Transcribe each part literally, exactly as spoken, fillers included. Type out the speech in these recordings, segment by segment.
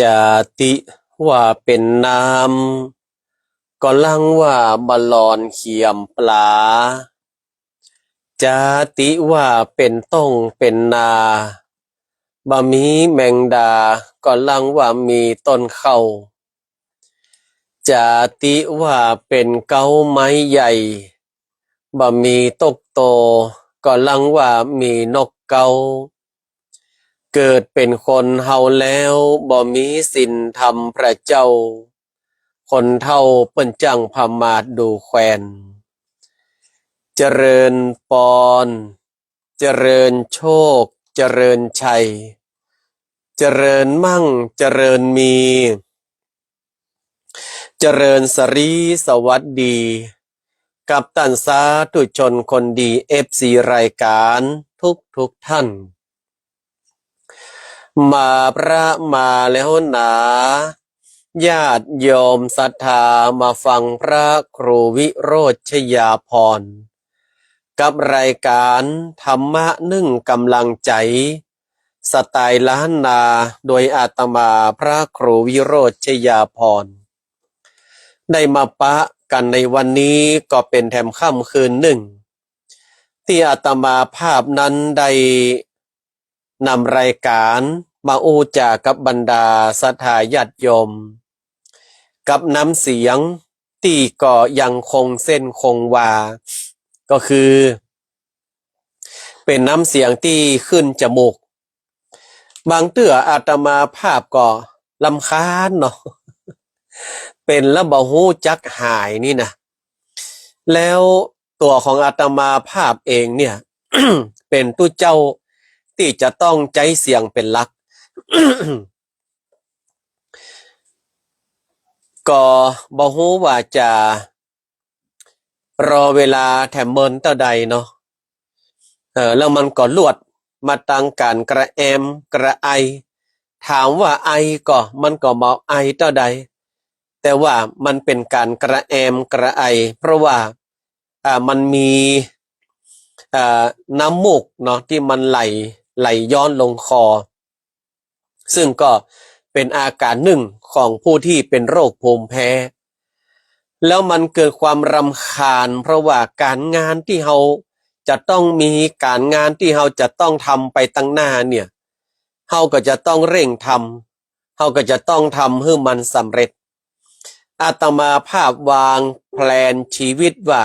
จาติว่าเป๋นน้ำ ก็ลังว่าบ่หล่อนเขียมปลา จาติว่าเป๋นต้งเป๋นนา บ่มีแมงดา ก็ลังว่ามีต้นเข้า จาติว่าเป๋นเก๊าไม้ใหญ่ บ่มีตกโต ก็ลังว่ามีนกเก๊า เกิดเป๋นคนเฮาแล้ว บ่มีศีลธรรมพระเจ้า คนเฒ่าเปิ้นจั้งผมาทดูแควน เจริญปอน เจริญโชค เจริญชัย เจริญมั่ง เจริญมี เจริญสรีสวัสดี กับต้านสาธุชนคนดี เอฟซี รายก๋านทุกๆ ท่าน มาพระมาแล้วหนา ญาติโยมศรัทธามาฟังพระครูวิโรจน์ชยาภรณ์ กับรายก๋านธรรมะนึ่งกำลังใจ๋ สไตล์ล้านนา โดยอาตมาพระครูวิโรจน์ชยาภรณ์ ได้มาปะกั๋นในวันนี้ก็เป๋นแถมค่ำคืนนึ่ง ตี้อาตมาภาพนั้นได้ นำรายก๋านมาอู้จ๋ากับบรรดาศรัทธาญาติโยม กับน้ำเสียงตี้ก็ยังคงเส้นคงวา ก็คือ เป๋นน้ำเสียงตี้ขึ้นจมูก บางเตื้ออาตมาภาพก็รำคาญเนาะ เป๋นแล้วบ่ฮู้จักหายนี่นะ แล้วตั๋วของอาตมาภาพเองเนี่ย เป๋นตุ๊เจ้าตี้จะต้องใจ๊เสียงเป๋นหลัก ก็บ่ฮู้ว่าจะรอเวลาแถมเมินเต้าใดเนาะ เออ แล้วมันก็ลวดมาตังก๋านกระแอมกระไอ ถามว่าไอก็ มันก็บ่ไอเต้าใด แต่ว่ามันเป๋นก๋านกระแอมกระไอ เพราะว่า อ่า มันมี อ่า น้ำมูกเนาะ ตี้มันไหล ไหลย้อนลงคอ ซึ่งก็เป๋นอาก๋านนึ่งของผู้ตี้เป๋นโรคภูมิแพ้ แล้วมันเกิดความรำคาญ เพราะว่าก๋านงานตี้เฮาจะต้องมี ก๋านงานตี้เฮาจะต้องทำไปตังหน้าเนี่ย เฮาก็จะต้องเร่งทำ เฮาก็จะต้องทำหื้อมันสำเร็จ อาตมาภาพวางแพลนชีวิตว่า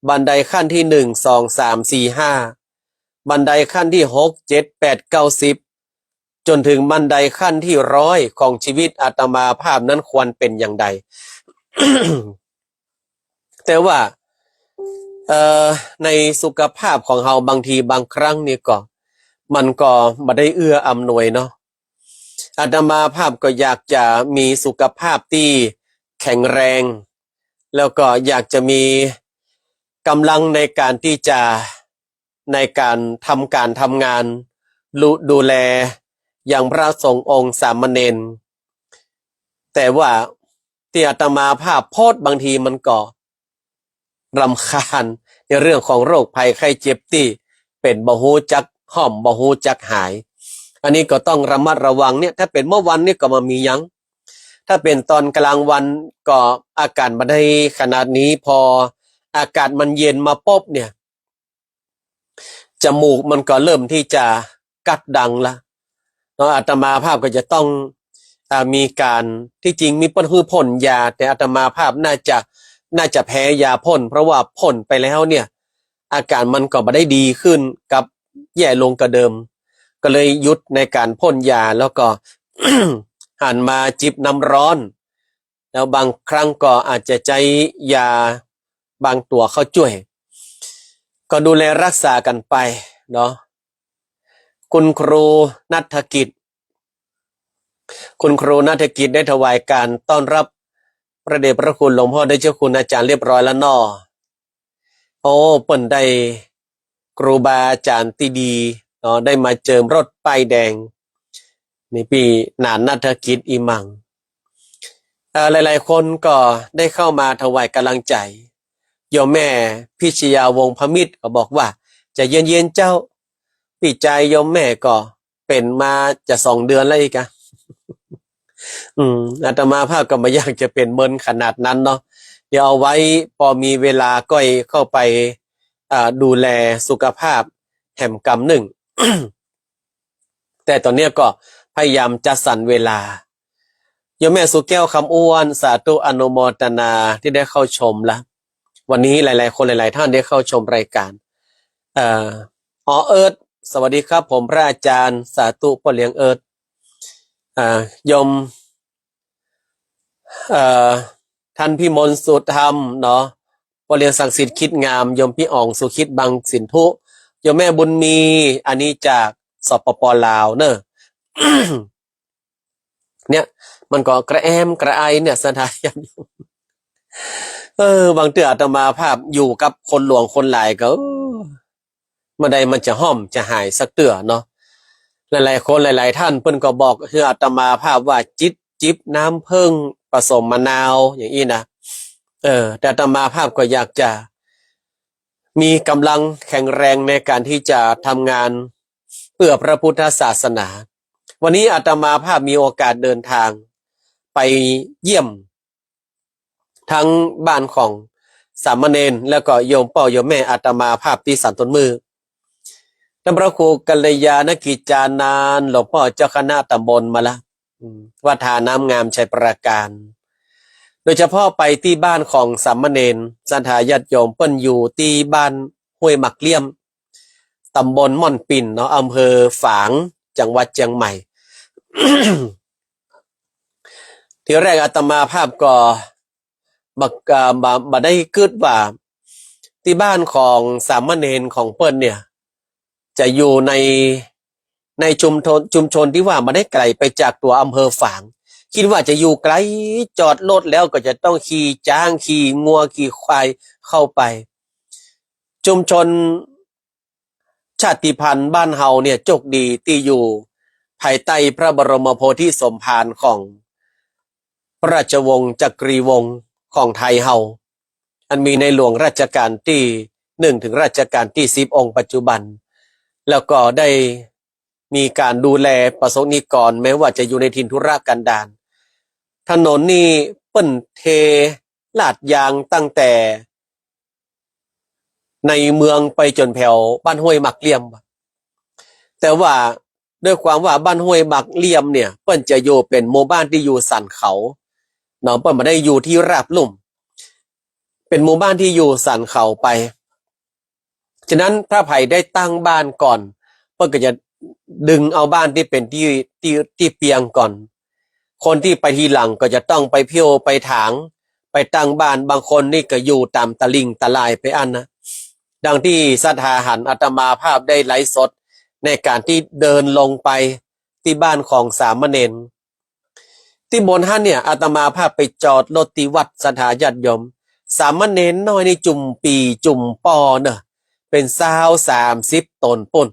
บันไดขั้นตี้หนึ่ง สอง สาม สี่ ห้า บันไดขั้นตี้หก เจ็ด แปด เก้า สิบ จ๋นเถิงบันไดขั้นตี้ร้อยของชีวิตอาตมาภาพนั้นควรเป๋นอย่างใด แต่ว่า เอ่อ ในสุขภาพของเฮาบางทีบางครั้งนี่ก็ มันก็บ่ได้เอื้ออำนวยเนาะ อาตมาภาพก็อยากจะมีสุขภาพตี้แข็งแรง แล้วก็อยากจะมีก๋ำลังในก๋านตี้จะ ในก๋านทำก๋านทำงาน ดู ดูแลยังพระสงฆ์องค์สามเณร แต่ว่าตี้อาตมาภาพโพสต์บางทีมันก็รำคาญในเรื่องของโรคภัยไข้เจ็บตี้เป๋นบ่ฮู้จักฮ่อมบ่ฮู้จักหาย อันนี้ก็ต้องระมัดระวังเนี่ย ถ้าเป๋นเมื่อวันนี่ก็บ่มีหยัง ถ้าเป๋นต๋อนก๋างวันก็อาก๋านบ่ได้ขนาดนี้ พออากาศมันเย็นมาปุ๊บเนี่ย จมูกมันก็เริ่มตี้จะกั๊ดดังละเนาะ อาตมาภาพก็จะต้อง อ่า มีก๋าน ตี้จริงมีเปิ้นหื้อพ่นยา แต่อาตมาภาพน่าจะ น่าจะแพ้ยาพ่น เพราะว่าพ่นไปแล้วเนี่ย อาก๋านมันก็บ่ได้ดีขึ้น กลับแย่ลงกว่าเดิม ก็เลยหยุดในก๋านพ่นยา แล้วก็ หันมาจิบน้ำร้อน แล้วบางครั้งก็อาจจะใจ๊ยาบางตั๋วเข้าจ้วย ก็ดูแลรักษากั๋นไปเนาะ คุณครูณัฐกิจ คุณครูณัฐกิจได้ถวายการต้อนรับพระเดชพระคุณหลวงพ่อเดชคุณอาจารย์เรียบร้อยแล้วเนาะ โอ้ เปิ้นได้ครูบาอาจารย์ตี้ดีเนาะ ได้มาเจิมรถป้ายแดง นี่ปี้หนานณัฐกิจอี้มั่ง เอ่อ หลายๆ คนก็ได้เข้ามาถวายก๋ำลังใจ๋ โยมแม่พิชยาวงศ์พมิตรก็บอกว่า ใจ๋เย็นๆ เจ้า ปี้จายโยมแม่ก็เป๋นมาจะสองเดือนแล้วอี้กา อืม อาตมาภาพก็บ่อยากจะเป๋นเมินขนาดนั้นเนาะ เดี๋ยวเอาไว้ปอมีเวลาก้อยเข้าไป อ่า ดูแลสุขภาพแหมกำนึ่ง แต่ต๋อนเนี้ยก็พยายามจัดสรรเวลา โยมแม่สุแก้ว คำอ้วน สาธุอนุโมทนาตี้ได้เข้าชมละ วันนี้หลายๆ คนหลายๆ ท่านได้เข้าชมรายการ เอ่อ อ๋อ เอิร์ธ สวัสดีครับผมพระอาจารย์ สาธุป้อเลี้ยงเอิร์ธ อ่า โยม เอ่อ ท่านพี่มนต์สุธรรมเนาะ ป้อเลี้ยงศักดิ์สิทธิ์คิดงาม โยมพี่อ๋องสุคิด บางสินธุ โยมแม่บุญมี อันนี้จาก สปป ลาวเนอะ เนี่ย มันก็กระแอมกระไอเนี่ย ศรัทธาญาติโยม เออ บางเทื่ออาตมาภาพอยู่กับคนหลวงคนหลายก็ เออ บ่ได้มันจะห้อมจะหายสักเตื้อเนาะ หลายๆ คนหลายๆ ท่านเปิ้นก็บอกหื้ออาตมาภาพว่าจิบ จิบน้ำผึ้งผสมมะนาวอย่างอี้นะ เออ แต่อาตมาภาพก็อยากจะมีกำลังแข็งแรงในการที่จะทำงานเพื่อพระพุทธศาสนา วันนี้อาตมาภาพมีโอกาสเดินทางไปเยี่ยม ทั้งบ้านของสามเณร แล้วก็โยมป้อโยมแม่อาตมาภาพตี้สันต้นมื้อ ต้านพระครูกัลยาณกิจจานันท์ หลวงป้อเจ้าคณะตำบลมาละ อืม วัดท่าน้ำงาม ชัยปราการ โดยเฉพาะไปตี้บ้านของสามเณร ศรัทธาญาติโยม เปิ้นอยู่ตี้บ้านห้วยหมากเลี่ยม ตำบลม่อนปิ่นเนาะ อำเภอฝาง จังหวัดเจียงใหม่ ทีแรกอาตมาภาพก็บ่ อ่า บ่ บ่ได้กึ๊ดว่าตี้บ้านของสามเณรของเปิ้นเนี่ย จะอยู่ใน ในชุมชน ชุมชนตี้ว่าบ่ได้ไก๋ไปจากตั๋วอำเภอฝาง กึ๊ดว่าจะอยู่ไก๋ จอดรถแล้วก็จะต้องขี่จ๊าง ขี่งัว ขี่ควายเข้าไป ชุมชน ชาติพันธุ์บ้านเฮาเนี่ยโจคดีตี้อยู่ภายใต้พระบรมโพธิสมภารของพระราชวงศ์จักรีวงศ์ของไทยเฮา อันมีในหลวงรัชกาลตี้หนึ่งถึงรัชกาลตี้สิบองค์ปัจจุบัน แล้วก็ได้มีการดูแลประสบนิกร แม้ว่าจะอยู่ในถิ่นทุรกันดาร ถนนนี่เปิ้นเทลาดยางตั้งแต่ ในเมืองไปจ๋นแผวบ้านห้วยหมากเลี่ยม แต่ว่าด้วยความว่าบ้านห้วยหมากเลี่ยมเนี่ย เปิ้นจะอยู่เป๋นหมู่บ้านตี้อยู่สันเขาเนาะ เปิ้นบ่ได้อยู่ตี้ราบลุ่ม เป๋นหมู่บ้านตี้อยู่สันเขาไป ฉะนั้นถ้าใผได้ตั้งบ้านก่อน เปิ้นก็จะดึงเอาบ้านตี้เป๋นตี้ ตี้ ตี้เปียงก่อน คนตี้ไปทีหลังก็จะต้องไปเผี้ยวไปถาง ไปตั้งบ้าน บางคนนี่ก็อยู่ต๋ามตะลิ่งตะลายไปอั้นนะ ดังตี้ศรัทธาหันอาตมาภาพได้ไลฟ์สดในการตี้เดินลงไปตี้บ้านของสามเณร ตี้บนหั้นเนี่ย อาตมาภาพไปจอดรถตี้วัด ศรัทธาญาติโยม สามเณรน้อยนี่จุ่มปี่จุ่มป้อเนอะ เป๋นซาวสามสิบต๋นปู้น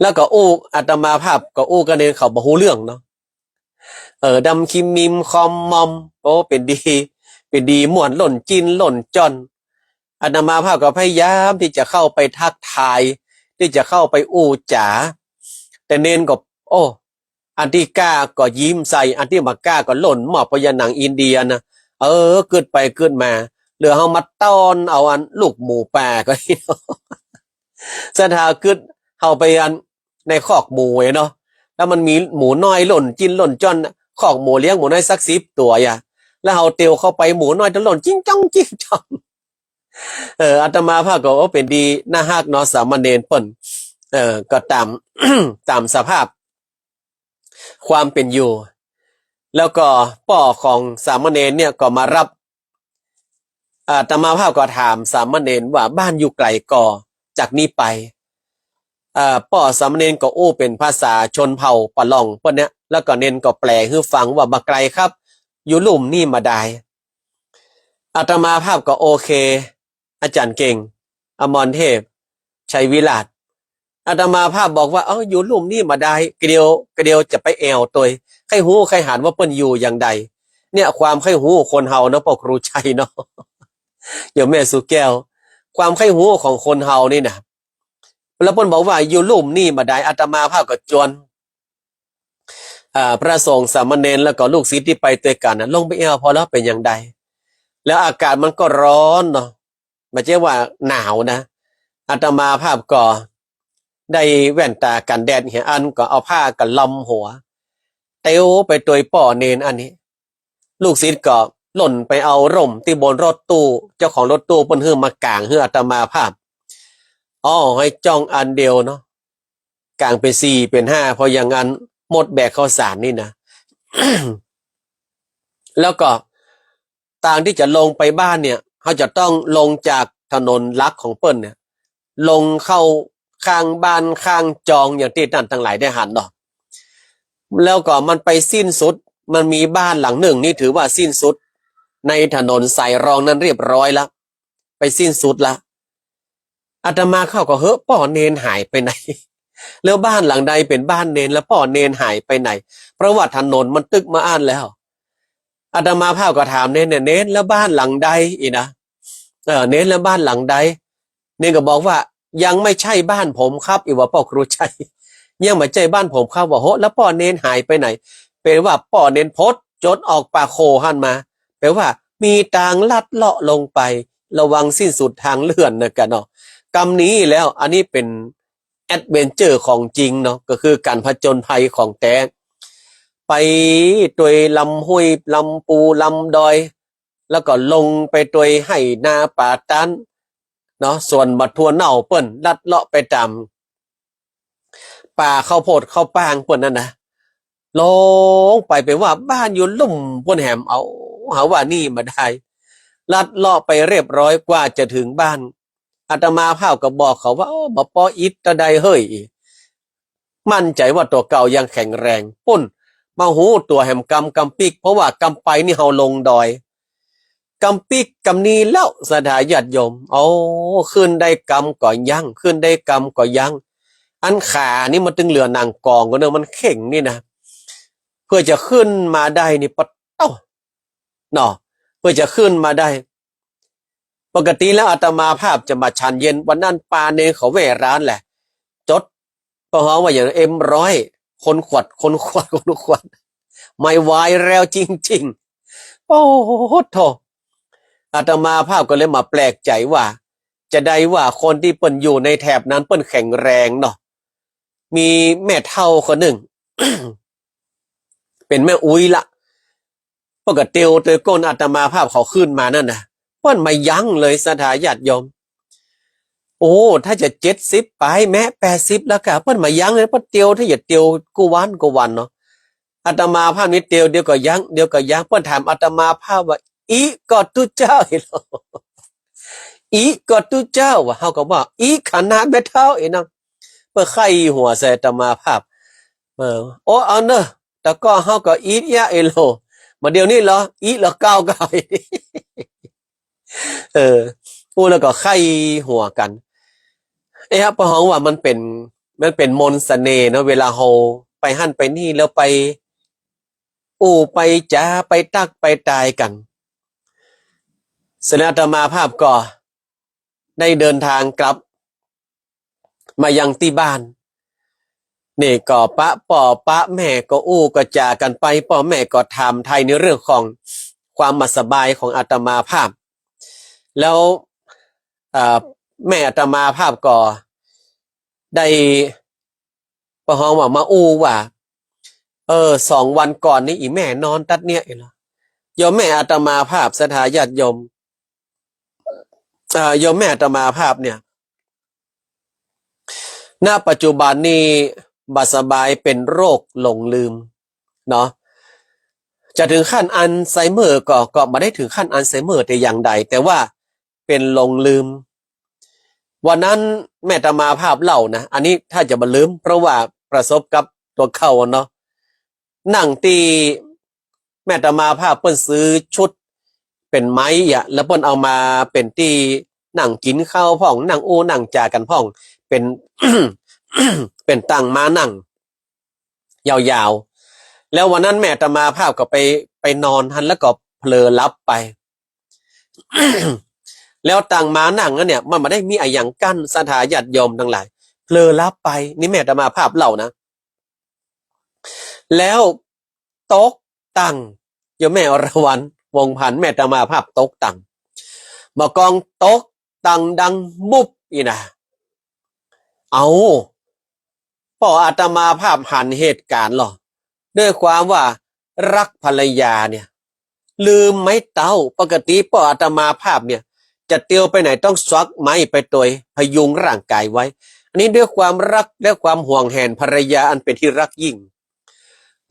แล้วก็อู้ อาตมาภาพก็อู้กับเณรเขาบ่ฮู้เรื่องเนาะ เออ ดำคิมมิมคอมมอม โอ้ เป๋นดี เป๋นดีม่วนล่นจิ๊นล่นจ้อน อาตมาภาพก็พยายามตี้จะเข้าไปทักทาย ตี้จะเข้าไปอู้จ๋า แต่เณรก็ โอ้ อันตี้กล้าก็ยิ้มใส่ อันตี้บ่กล้าก็ล่นมอบไปยังหนังอินเดียนะ เออ กึ๊ดไปกึ๊ดมา เหลือเฮามาต้อนเอาอันลูกหมูป่าก็ ศรัทธากึ๊ดเฮาไปอันในคอกหมูเนาะ แล้วมันมีหมูน้อยล่นจิ๊นล่นจ้อน คอกหมูเลี้ยงหมูน้อยสักสิบตั๋วอย่า แล้วเฮาเตียวเข้าไปหมูน้อยจะล่นจิ๊งจ้องจิ๊งจ้อง เออ อาตมาภาพก็ โอ้ เป๋นดีน่าฮักเนาะ สามเณรเปิ้น เออ ก็ต๋าม ต๋ามสภาพความเป๋นอยู่ แล้วก็ป้อของสามเณรเนี่ยก็มารับ อาตมาภาพก็ถามสามเณรว่าบ้านอยู่ไก๋ก่อจากนี้ไป อ่า ป้อสามเณรก็อู้เป๋นภาษาชนเผ่าปะล่องเปิ้นเนี่ย แล้วก็เณรก็แปลหื้อฟังว่าบ่ไก๋ครับ อยู่ลุ่มนี่บ่ดาย อาตมาภาพก็โอเค อาจ๋ารย์เก่ง อมรเทพ ชัยวิราช อาตมาภาพบอกว่า เอ้า อยู่ลุ่มนี่บ่ดาย กะเดียว กะเดียวจะไปแอ่วตวย ใค่ฮู้ใค่หันว่าเปิ้นอยู่อย่างใด เนี่ย ความใค่ฮู้คนเฮาเนาะ ป้อครูชัยเนาะ โยมแม่สุแก้ว ความใค่ฮู้ของคนเฮานี่นะ แล้วเปิ้นบอกว่าอยู่ลุ่มนี่บ่ดาย อาตมาภาพก็จวน อ่า พระสงฆ์สามเณรแล้วก็ลูกศิษย์ตี้ไปตวยกั๋นน่ะ ลงไปแอ่วผ่อแล้วเป๋นอย่างใด แล้วอากาศมันก็ร้อนเนาะ บ่ใจ้ว่าหนาวนะ อาตมาภาพก็ได้แว่นต๋ากั๋นแดดเหียอัน ก็เอาผ้ากะลำหัว เตียวไปตวยป้อเณรอันนี้ ลูกศิษย์ก็ล่นไปเอาร่มตี้บนรถตู้ เจ้าของรถตู้เปิ้นหื้อมากางหื้ออาตมาภาพ อ้อ หื้อจ้องอันเดียวเนาะ กางเป๋นสี่เป๋นห้า เพราะอย่างนั้นหมดแบกข้าวสารนี่นะ แล้วก็ตางตี้จะลงไปบ้านเนี่ย เฮาจะต้องลงจากถนนหลักของเปิ้นเนี่ย ลงเข้าข้างบ้านข้างจอง อย่างตี้ต้านตังหลายได้หันเนาะ แล้วก็มันไปสิ้นสุด มันมีบ้านหลังนึ่งนี่ถือว่าสิ้นสุดในถนนสายรองนั้นเรียบร้อยละ ไปสิ้นสุดละ อาตมาเข้าก็ เฮ้อ ป้อเณรหายไปไหน แล้วบ้านหลังใดเป๋นบ้านเณร แล้วป้อเณรหายไปไหน เพราะว่าถนนมันตึ๊กมาอั้นแล้ว อาตมาภาพก็ถามเณรเนี่ย เณร แล้วบ้านหลังใด อี้นะ เออ เณร แล้วบ้านหลังใด เณรก็บอกว่า ยังไม่ใช่บ้านผมครับ อี้ว่าป้อครูชัย ยังบ่ใจ้บ้านผมครับ ว่า โห แล้วป้อเณรหายไปไหน แปลว่าป้อเณรพดจนออกป่าโขหั้นมา แปลว่ามีตางลัดเลาะลงไป ระวังสิ้นสุดทางเลื่อนนะกะเนาะ กำนี้แล้ว อันนี้เป๋นแอดเวนเจอร์ของจริงเนาะ ก็คือก๋านผจญภัยของแต๊ ไปตวยลำห้วย ลำปู ลำดอย แล้วก็ลงไปตวยไฮ่นาป่าตันเนาะ ส่วนบ่าถั่วเน่าเปิ้นลัดเลาะไปต๋ามป่าข้าวโพดข้าวปางเปิ้นนั่นนะ ลงไปแปลว่าบ้านอยู่ลุ่มปู้นแหม เอา หาว่านี่บ่ดาย ลัดเลาะไปเรียบร้อยกว่าจะถึงบ้าน อาตมาภาพก็บอกเขาว่า โอ้ บ่ปออิดตะใดเฮ้ย มั่นใจ๋ว่าตั๋วเก่ายังแข็งแรง ปุ้น มาฮู้ตั๋วแหมกำ กำปิ๊ก เพราะว่ากำไปนี่เฮาลงดอย กำปิ๊กกำนี้แล้วศรัทธาญาติโยม โอ้ ขึ้นได้กำก็ยั้ง ขึ้นได้กำก็ยั้ง อันขานี่มันตึงเหลือหนังกองก็เนาะ มันเข็งนี่นะ เพื่อจะขึ้นมาได้นี่ ปะเต้า เนาะ เพื่อจะขึ้นมาได้ ปกติแล้วอาตมาภาพจะมาฉันเย็น วันนั้นปาเณรเขาแว่ร้านแหละ จด ป้อฮ้องว่าอย่าง เอ็มร้อย คนขวด คนขวด คนขวด ไม่ไหวแล้วจริงๆ โอ้โห โถ่ อาตมาภาพก็เลยมาแปลกใจ๋ว่า จะใดว่าคนตี้เปิ้นอยู่ในแถบนั้นเปิ้นแข็งแรงเนาะ มีแม่เฒ่าคนนึ่ง เป๋นแม่อุ๊ยละ เปิ้นก็เตียวตวยก้นอาตมาภาพเขาขึ้นมานั่นนะ เปิ้นบ่ยั้งเลยศรัทธาญาติโยม โอ้ ถ้าจะเจ็ดสิบป๋ายแม้แปดสิบแล้วกะ เปิ้นบ่ยั้งเลย เปิ้นเตียว ถ้าจะเตียวกู้วันกู้วันเนาะ อาตมาภาพนี่เตียว เดี๋ยวก็ยั้ง เดี๋ยวก็ยั้ง เปิ้นถามอาตมาภาพว่า อิก็ตุ๊เจ้า อิก็ตุ๊เจ้า ว่า เฮาก็ว่า อิขนาดแม่เฒ่า อี้นะ เปิ้นใค่หัวใส่อาตมาภาพ เออ โอ้ เอาเนาะ แต่ก่อเฮาก็อิยะเอโล บ่าเดี่ยวนี้เหรอ อิเหลือเก่าก็ เออ อู้แล้วก็ใค่หัวกั๋น เอ๊ะ ป้อฮ้องว่ามันเป๋น มันเป๋นมนต์เสน่ห์เนาะ เวลาเฮาไปหั้นไปนี่แล้วไป อู้ไปจ๋า ไปตั๊กไปตายกั๋น เสร็จแล้วอาตมาภาพก็ได้เดินทางกลับ มายังตี้บ้าน นี่ก็ปะป้อปะแม่ก็อู้ก็จ๋ากั๋นไป ป้อแม่ก็ถามไถ่ในเรื่องของความบ่สบายของอาตมาภาพ แล้ว เอ่อ แม่อาตมาภาพก็ได้ ป้อฮ้องว่ามาอู้ว่า เออ สองวันก่อนนี้อี่แม่นอนตั๊ดเนี้ยอี้ละ โยมแม่อาตมาภาพศรัทธาญาติโยม เอ่อ โยมแม่อาตมาภาพเนี่ย ณ ปัจจุบันนี้บ่สบายเป๋นโรคหลงลืมเนาะ จะถึงขั้นอัลไซเมอร์ก็ ก็บ่ได้ถึงขั้นอัลไซเมอร์แต่อย่างใด แต่ว่าเป๋นหลงลืม วันนั้นแม่อาตมาภาพเล่านะ อันนี้ถ้าจะบ่ลืม เพราะว่าประสบกับตั๋วเก่าเนาะ นั่งตี้ แม่อาตมาภาพเปิ้นซื้อชุดเป๋นไม้อะ แล้วเปิ้นเอามาเป๋นตี้นั่งกิ๋นข้าวพ่อง นั่งอู้นั่งจ๋ากั๋นพ่อง เป๋น เป๋นตั๋งม้านั่ง ยาวๆ แล้ววันนั้นแม่อาตมาภาพก็ไป ไปนอนหั้น แล้วก็เผลอหลับไป แล้วตั๋งม้านั่งนั้นเนี่ย มันบ่ได้มีอะหยังกั้นศรัทธาญาติโยมตังหลาย เผลอหลับไป นี่แม่อาตมาภาพเล่านะ แล้ว ตกตัง โยมแม่อรวรรณ วงศ์พันธ์ แม่อาตมาภาพตกตัง บ่ากองตกตังดังบุบอี้นะ เอา ป้ออาตมาภาพหันเหตุก๋ารณ์ลอ ด้วยความว่าฮักภรรยาเนี่ย ลืมไหมเต้า ปกติป้ออาตมาภาพเนี่ย จะเตียวไปไหนต้องซวักไม้ไปตวย พยุงร่างก๋ายไว้ อันนี้ด้วยความฮักและความหวงแหนภรรยาอันเป๋นตี้ฮักยิ่ง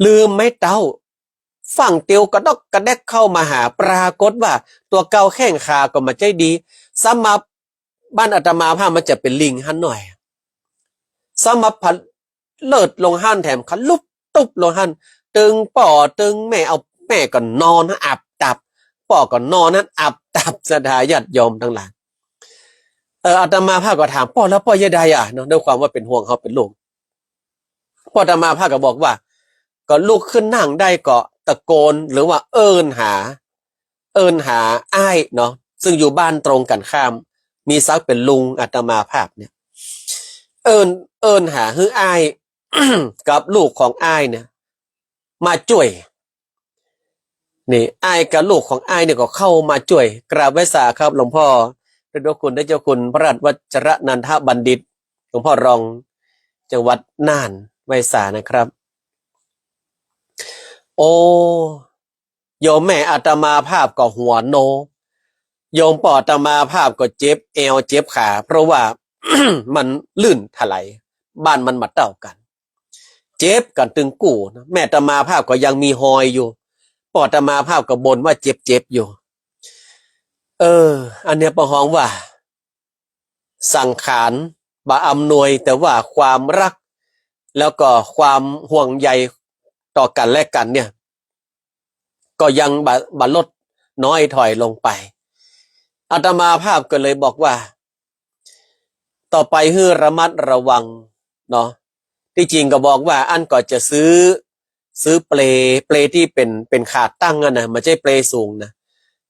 ลืมไหมเต้า ฟั่งเตียวกระดอกกระแดกเข้ามาหา ปรากฏว่าตั๋วเก่าแข้งขาก็บ่ใจ้ดี สำหรับบ้านอาตมาภาพมันจะเป๋นลิงหั้นหน้อย สำหรับผะเลิดลงหั้นแถมขลุบตุ๊บลงหั้น ตึงป้อตึงแม่ เอาแม่ก็นอนหั้นอับตับ ป้อก็นอนหั้นอับตับ ศรัทธาญาติโยมตังหลาย เอ่อ อาตมาภาพก็ถาม ป้อ แล้วป้อเยียะใดอะเนาะ ด้วยความว่าเป๋นห่วงเฮาเป๋นลูก ป้ออาตมาภาพก็บอกว่า ก็ลุกขึ้นนั่งได้ก็ตะโกนหรือว่าเอิ้นหา เอิ้นหาอ้ายเนาะ ซึ่งอยู่บ้านตรงกั๋นข้าม มีศักดิ์เป๋นลุงอาตมาภาพเนี่ย เอิ้น เอิ้นหาหื้ออ้าย กับลูกของอ้ายเนี่ย มาจ้วย นี่ อ้ายกับลูกของอ้ายเนี่ยก็เข้ามาจ้วย กราบไหว้สาครับหลวงพ่อ พระเดชพระคุณท่านเจ้าคุณพระราชวัชรนันทบัณฑิต หลวงพ่อรองจังหวัดน่าน ไหว้สานะครับ โอ้ โยมแม่อาตมาภาพก็หัวโน โยมป้ออาตมาภาพก็เจ็บแอวเจ็บขา เพราะว่า มันลื่นถลาย บ้านมันบ่เต้ากั๋น เจ็บกั๋นตึงกู้นะ แม่อาตมาภาพก็ยังมีฮอยอยู่ ป้ออาตมาภาพก็บ่นว่าเจ็บๆ อยู่ เออ อันเนี้ยป้อฮ้องว่า สังขารบ่อำนวย แต่ว่าความฮัก แล้วก็ความห่วงใยต่อกั๋นและกั๋นเนี่ย ก็ยังบ่ บ่ลดน้อยถอยลงไป อาตมาภาพก็เลยบอกว่า ต่อไปหื้อระมัดระวังเนาะ ตี้จริงก็บอกว่าอั้นก็จะซื้อ ซื้อเปล เปลตี้เป๋น เป๋นขาตั้งอะนะ บ่ใจ้เปลสูงนะ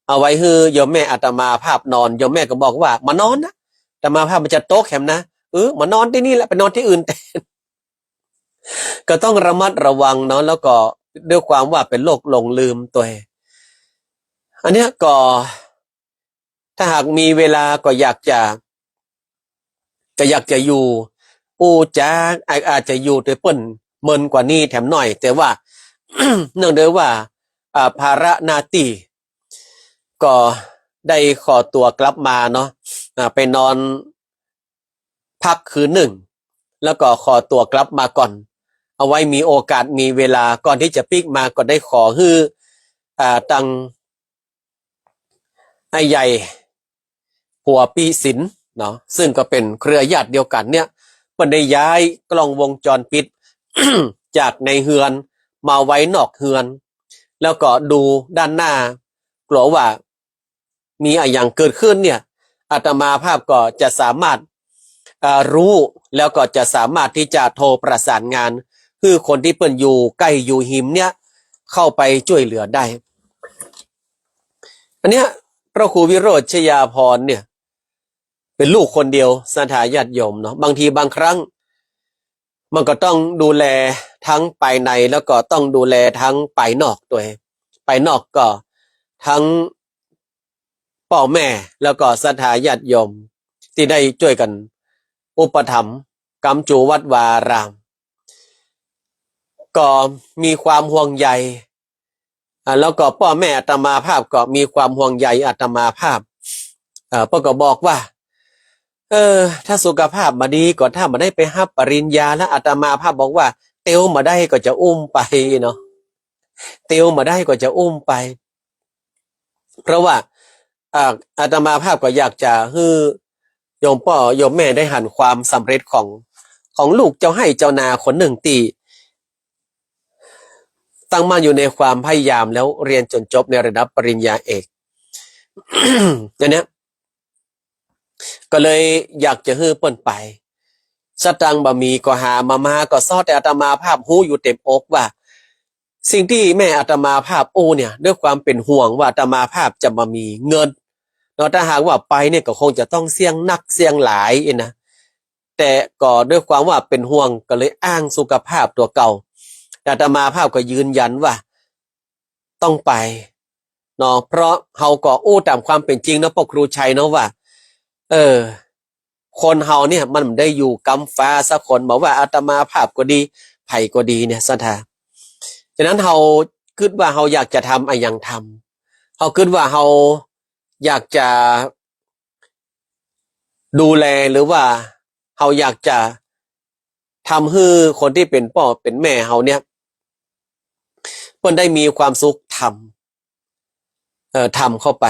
เอาไว้หื้อโยมแม่อาตมาภาพนอน โยมแม่ก็บอกว่า บ่นอนนะ อาตมาภาพมันจะตกแหมนะ เออ บ่นอนตี้นี่แหละ ไปนอนตี้อื่นแตน ก็ต้องระมัดระวังเนาะ แล้วก็ด้วยความว่าเป๋นโรคหลงลืมตวย อันเนี้ยก็ ถ้าหากมีเวลาก็อยากจะ ก็อยากจะอยู่ อู้จ๊า อา อาจจะอยู่ตวยเปิ้นเมินกว่านี้แถมหน้อย แต่ว่า เนื่องด้วยว่า อ่า ภาระหน้าตี้ ก็ได้ขอตั๋วกลับมาเนาะ อ่า ไปนอน พักคืนนึ่ง แล้วก็ขอตั๋วกลับมาก่อน เอาไว้มีโอกาสมีเวลา ก่อนตี้จะปิ๊กมาก็ได้ขอหื้อ อ่า ตังอ้ายใหญ่ ผัวปี้สินเนาะ ซึ่งก็เป๋นเครือญาติเดียวกั๋นเนี่ย เปิ้นได้ย้ายกล้องวงจรปิด จากในเฮือนมาไว้นอกเฮือน แล้วก็ดูด้านหน้า กั๋วว่า มีอะหยังเกิดขึ้นเนี่ย อาตมาภาพก็จะสามารถ เอ่อ ฮู้ แล้วก็จะสามารถตี้จะโทรประสานงาน หื้อคนตี้เปิ้นอยู่ใก้อยู่ฮิมเนี่ย เข้าไปจ้วยเหลือได้ อันเนี้ย พระครูวิโรจน์ชยาภรณ์เนี่ย เป๋นลูกคนเดียว ศรัทธาญาติโยมเนาะ บางทีบางครั้ง มันก็ต้องดูแลทั้งภายใน แล้วก็ต้องดูแลทั้งภายนอกตวย ภายนอกก็ทั้งป้อแม่ แล้วก็ศรัทธาญาติโยม ตี้ได้จ้วยกั๋นอุปถัมภ์ ก๋ำจูวัดวาอาราม ก็มีความห่วงใย อ่า แล้วก็ป้อแม่อาตมาภาพก็มีความห่วงใยอาตมาภาพ เอ่อ เปิ้นก็บอกว่า เออ ถ้าสุขภาพบ่ดีก็ ถ้าบ่ได้ไปฮับปริญญาแล้ว อาตมาภาพบอกว่า เตียวบ่ได้ก็จะอุ้มไปเนาะ เตียวบ่ได้ก็จะอุ้มไป เพราะว่า อ่า อาตมาภาพก็อยากจะหื้อโยมป้อโยมแม่ได้หันความสำเร็จของ ของลูกเจ้าไฮ่เจ้านาคนนึ่งตี้ ตั้งมั่นอยู่ในความพยายามแล้วเรียนจนจบในระดับปริญญาเอก อันเนี้ย ก็เลยอยากจะหื้อเปิ้นไป สตางค์บ่มีก็หามา มาก็ซ้อ แต่อาตมาภาพฮู้อยู่เต็มอกว่า สิ่งตี้แม่อาตมาภาพอู้เนี่ย ด้วยความเป๋นห่วงว่าอาตมาภาพจะบ่มีเงินเนาะ ถ้าหากว่าไปเนี่ยก็คงจะต้องเสี่ยงนักเสี่ยงหลายเองนะ แต่ก็ด้วยความว่าเป๋นห่วงก็เลยอ้างสุขภาพตั๋วเก่า อาตมาภาพก็ยืนยันว่า ต้องไปเนาะ เพราะเฮาก็อู้ต๋ามความเป๋นจริงเนาะ ป้อครูชัยเนาะ ว่า เออ คนเฮาเนี่ยมันบ่ได้อยู่กำฟ้าสักคน บ่ว่าอาตมาภาพก็ดี ใผก็ดีเนี่ย ศรัทธา ฉะนั้นเฮากึ๊ดว่าเฮาอยากจะทำอะหยังทำ เฮากึ๊ดว่าเฮาอยากจะ ดูแล หรือว่าเฮาอยากจะทำหื้อคนตี้เป๋นป้อเป๋นแม่เฮาเนี่ย เปิ้นได้มีความสุข ทำ เอ่อ ทำเข้าไป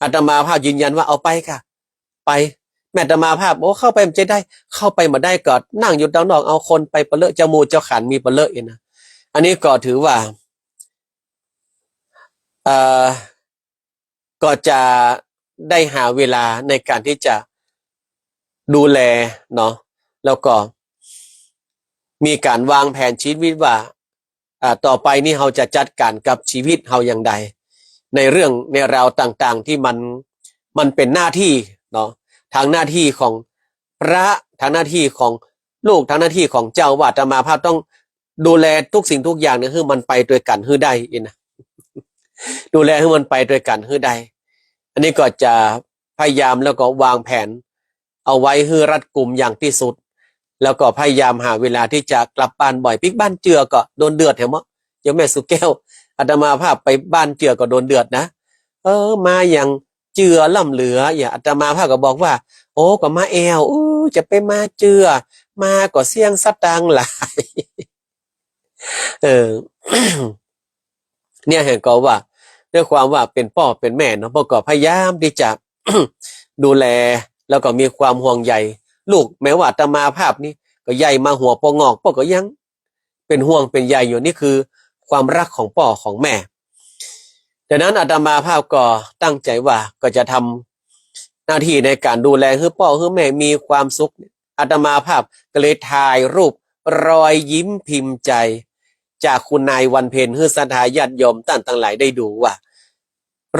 อาตมาภาพยืนยันว่าเอาไปก่ะ ไป แม่อาตมาภาพ โอ้ เข้าไปมันจะได้ เข้าไปบ่ได้ก็นั่งอยู่ตางนอก เอาคนไปปะเลอะ เจ้าหมู่เจ้าขันมีปะเลอะเองนะ อันนี้ก็ถือว่า เอ่อ ก็จะได้หาเวลาในการที่จะดูแลเนาะ แล้วก็มีการวางแผนชีวิตว่า อ่า ต่อไปนี้เฮาจะจัดการกับชีวิตเฮาอย่างใด ในเรื่องในราวต่างๆ ที่มัน มันเป๋นหน้าตี้เนาะ ทั้งหน้าตี้ของพระ ทั้งหน้าตี้ของลูก ทั้งหน้าตี้ของเจ้า ว่าอาตมาภาพต้องดูแลทุกสิ่งทุกอย่างเนี่ย หื้อมันไปตวยกั๋นหื้อได้เองนะ ดูแลหื้อมันไปตวยกั๋นหื้อได้ อันนี้ก็จะพยายามแล้วก็วางแผนเอาไว้หื้อรัดกุมอย่างตี้สุด แล้วก็พยายามหาเวลาที่จะกลับบ้านบ่อย ปิ๊กบ้านเจือก็โดนเดือดแหมเนาะ โยมแม่สุแก้ว อาตมาภาพไปบ้านเจือก็โดนเดือดนะ เออ มาอย่างเจือล้ำเหลือ อย่างอาตมาภาพก็บอกว่า โอ้ ก็มาแอ่ว อู้ จะไปมาเจือ มาก็เสี้ยงสตางค์หลาย เออ เนี่ยเฮาก็ว่า ด้วยความว่าเป๋นป้อเป๋นแม่เนาะ ป้อก็พยายามตี้จะ ดูแล แล้วก็มีความห่วงใยลูก แม้ว่าอาตมาภาพนี่ก็ใหญ่มาหัวปอหงอก ป้อก็ยังเป๋นห่วงเป๋นใยอยู่ นี่คือความรักของป้อของแม่ ดังนั้นอาตมาภาพก็ตั้งใจ๋ว่าก็จะทำหน้าตี้ในการดูแลหื้อป้อหื้อแม่มีความสุข อาตมาภาพก็เลยถ่ายรูปรอยยิ้มพิมพ์ใจ๋จากคุณนายวันเพ็ญ หื้อศรัทธาญาติโยมต้านตังหลายได้ดูว่า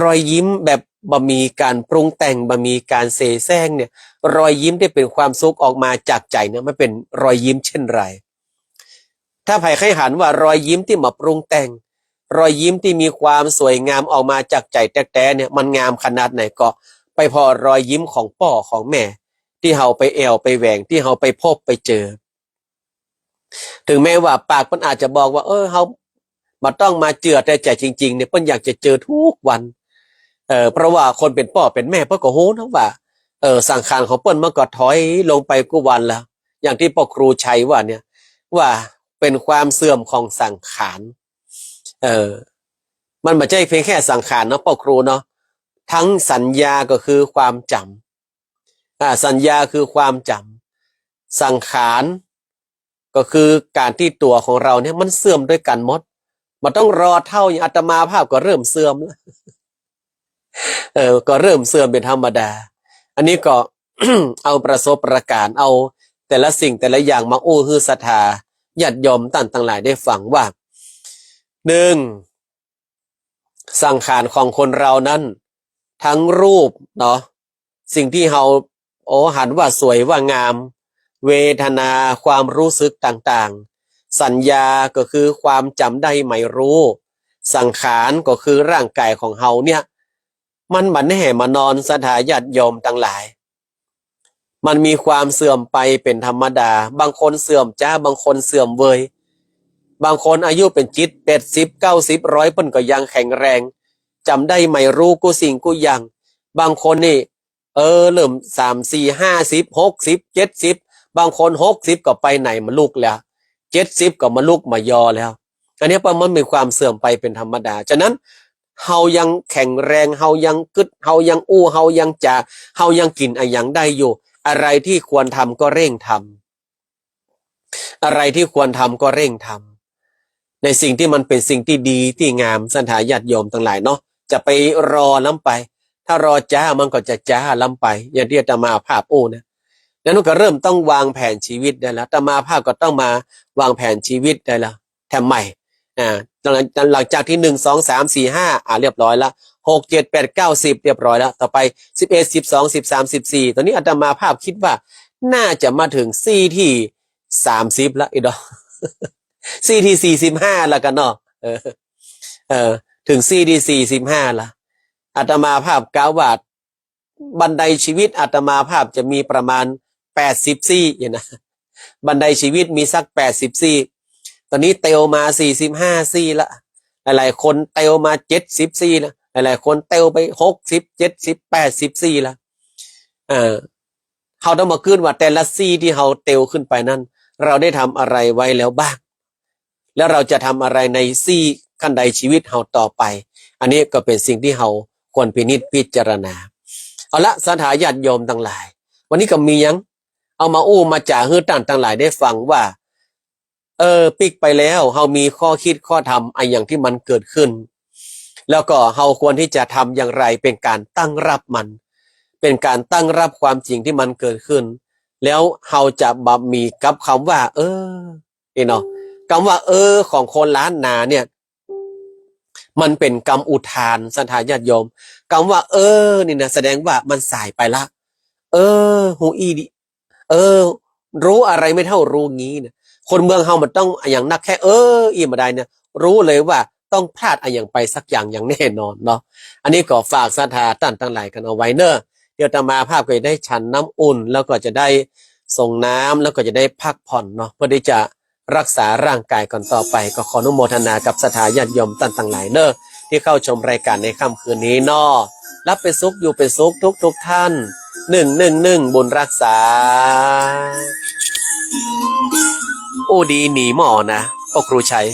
รอยยิ้มแบบบ่มีการปรุงแต่ง บ่มีการเสแสร้งเนี่ย รอยยิ้มตี้เป๋นความสุขออกมาจากใจ๋เนี่ย มันเป๋นรอยยิ้มเช่นไร ถ้าใผใค่หันว่ารอยยิ้มตี้บ่ปรุงแต่ง รอยยิ้มตี้มีความสวยงามออกมาจากใจ๋แต๊ๆ เนี่ย มันงามขนาดไหน ก็ไปผ่อรอยยิ้มของป้อของแม่ ตี้เฮาไปแอ่วไปแหวง ตี้เฮาไปพบไปเจอ ถึงแม้ว่าปากเปิ้นอาจจะบอกว่า เออ เฮาบ่ต้องมาเจือ แต่ใจ๋จริงๆ เนี่ย เปิ้นอยากจะเจอทุกวัน เอ่อ เพราะว่าคนเป๋นป้อเป๋นแม่เปิ้นก็ฮู้เนาะว่า เอ่อ สังขารของเปิ้นมันก็ถอยลงไปกู้วันแล้ว อย่างตี้ป้อครูชัยว่าเนี่ย ว่าเป๋นความเสื่อมของสังขาร เอ่อ มันบ่ใจ้เพียงแค่สังขารเนาะป้อครูเนาะ ทั้งสัญญาก็คือความจ๋ำ อ่า สัญญาคือความจ๋ำ สังขารก็คือก๋านตี้ตั๋วของเฮาเนี่ยมันเสื่อมตวยกั๋นหมด บ่ต้องรอเฒ่า อย่างอาตมาภาพก็เริ่มเสื่อมแล้ว เออ ก็เริ่มเสื่อมเป๋นธรรมดา อันนี้ก็ เอาประสบการณ์ เอาแต่ละสิ่งแต่ละอย่างมาอู้หื้อศรัทธาญาติโยมต้านตังหลายได้ฟังว่า นึ่ง สังขารของคนเฮานั้น ทั้งรูปเนาะ สิ่งตี้เฮา โอ้ หันว่าสวยว่างาม เวทนา ความรู้สึกต่างๆ สัญญาก็คือความจ๋ำได้หมายรู้ สังขารก็คือร่างก๋ายของเฮาเนี่ย มันบ่แน่บ่นอน ศรัทธาญาติโยมตังหลาย มันมีความเสื่อมไปเป๋นธรรมดา บางคนเสื่อมจ๊า บางคนเสื่อมเวย บางคนอายุเป๋นเจ็ดสิบ แปดสิบ เก้าสิบ ร้อย เปิ้นก็ยังแข็งแรง จ๋ำได้หมายรู้กู้สิ่งกู้อย่าง บางคนนี่ เออ เริ่มสาม สี่ ห้าสิบ หกสิบ เจ็ดสิบ บางคนหกสิบก็ไปไหนบ่ลุกแล้ว เจ็ดสิบก็บ่ลุกบ่ยอแล้ว อันนี้เปิ้นมันมีความเสื่อมไปเป๋นธรรมดา ฉะนั้น เฮายังแข็งแรง เฮายังกึ๊ด เฮายังอู้ เฮายังจ๋า เฮายังกิ๋นอะหยังได้อยู่ อะไรตี้ควรทำก็เร่งทำ อะไรตี้ควรทำก็เร่งทำ ในสิ่งตี้มันเป๋นสิ่งตี้ดีตี้งาม ศรัทธาญาติโยมตังหลายเนาะ จะไปรอล้ำไป ถ้ารอจ๊ามันก็จะจ๊าล้ำไป อย่างตี้อาตมาภาพอู้นะ นั้นก็เริ่มต้องวางแผนชีวิตได้แล้ว อาตมาภาพก็ต้องมาวางแผนชีวิตได้แล้ว แถมใหม่ อ่า หลัง หลังจากตี้ หนึ่ง สอง สาม สี่ ห้า อ่า เรียบร้อยละ หก เจ็ด แปด เก้า สิบ เรียบร้อยละ ต่อไป สิบเอ็ด สิบสอง สิบสาม สิบสี่ ต๋อนนี้อาตมาภาพกึ๊ดว่า น่าจะมาเถิงซี่ตี้ สามสิบ ละ อีดอก ซี่ตี้ สี่สิบห้า ละกั๋นเนาะ เออ เออ เถิงซี่ตี้สี่สิบห้าละ อาตมาภาพกล่าวว่า บันไดชีวิตอาตมาภาพจะมีประมาณแปดสิบซี่นะ บันไดชีวิตมีสักแปดสิบซี่ ต๋อนนี้เตียวมาสี่สิบห้าซี่ละ หลายๆ คนเตียวมาเจ็ดสิบซี่ละ หลายๆ คนเตียวไปหกสิบ เจ็ดสิบ แปดสิบซี่ละ เอ่อ เฮาต้องมาคิดว่าแต่ละซี่ตี้เฮาเตียวขึ้นไปนั้น เฮาได้ทำอะไรไว้แล้วบ้าง แล้วเฮาจะทำอะไรในซี่ขั้นไดชีวิตเฮาต่อไป อันนี้ก็เป๋นสิ่งตี้เฮาควรพินิจพิจารณา เอาละ ศรัทธาญาติโยมตังหลาย วันนี้ก็มีหยังเอามาอู้มาจ๋าหื้อต้านตังหลายได้ฟังว่า เออ ปิ๊กไปแล้ว เฮามีข้อคิดข้อธรรมอะหยังตี้มันเกิดขึ้น แล้วก็เฮาควรตี้จะทำอย่างไร เป๋นก๋านตั้งรับมัน เป๋นก๋านตั้งรับความจริงตี้มันเกิดขึ้น แล้วเฮาจะบ่มีกับกำว่า เออ นี่เนาะ กำว่า เออ ของคนล้านนาเนี่ย มันเป๋นกำอุทาน ศรัทธาญาติโยม กำว่า เออ นี่นะ แสดงว่ามันสายไปละ เออ ฮู้อี้ดี เออ ฮู้อะไรไม่เท่าฮู้งี้นะ คนเมืองเฮามันต้องอะหยังนักแค่ เออ อี้บ่ดายเนี่ย ฮู้เลยว่าต้องพลาดอะหยังไปสักอย่างอย่างแน่นอนเนาะ อันนี้ก็ฝากศรัทธาต้านตังหลายกั๋นเอาไว้เน่อ เดี๋ยวอาตมาภาพก็จะได้ฉันน้ำอุ่น แล้วก็จะได้สรงน้ำ แล้วก็จะได้พักผ่อนเนาะ เพื่อตี้จะ รักษาร่างก๋ายก่อนต่อไป ก็ขออนุโมทนากับศรัทธาญาติโยมต้านตังหลายเน่อ ตี้เข้าชมรายก๋านในค่ำคืนนี้เนาะ หลับเป๋นสุข อยู่เป๋นสุขทุกๆ ท่าน หนึ่งหนึ่งหนึ่ง บุญรักษา อู้ดีหนีหมอนะ พ่อครูชัย